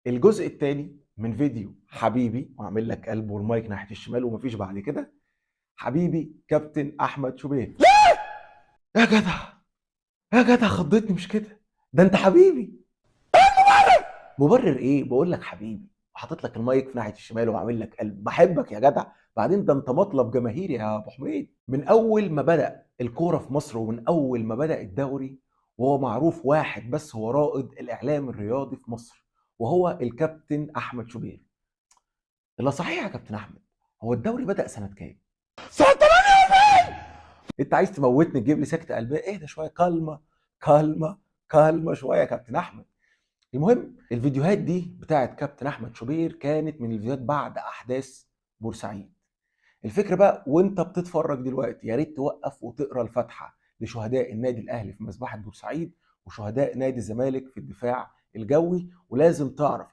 الجزء الثاني من فيديو حبيبي، وعامل لك قلب والمايك ناحية الشمال ومفيش بعد كده. حبيبي كابتن احمد شوبير. يا جدع يا جدع، خضتني مش كده؟ ده انت حبيبي. مبرر ايه؟ بقول لك حبيبي، وحاطط لك المايك في ناحية الشمال وعامل لك قلب، بحبك يا جدع. بعدين ده انت مطلب جماهيري يا ابو حميد. من اول ما بدا الكورة في مصر ومن اول ما بدا الدوري وهو معروف واحد بس هو رائد الاعلام الرياضي في مصر، وهو الكابتن احمد شوبير. الا صحيح يا كابتن احمد، هو الدوري بدا سنة كام؟ سنة 48. انت عايز تموتني تجيب لي سكته قلبية؟ اهدى شوية، كلمة كلمة كلمة شوية يا كابتن احمد. المهم الفيديوهات دي بتاعت كابتن احمد شوبير كانت من الفيديوهات بعد احداث بورسعيد. الفكرة بقى وانت بتتفرج دلوقتي يا ريت توقف وتقرا الفاتحة لشهداء النادي الاهلي في مذبحه بورسعيد وشهداء نادي الزمالك في الدفاع الجوي. ولازم تعرف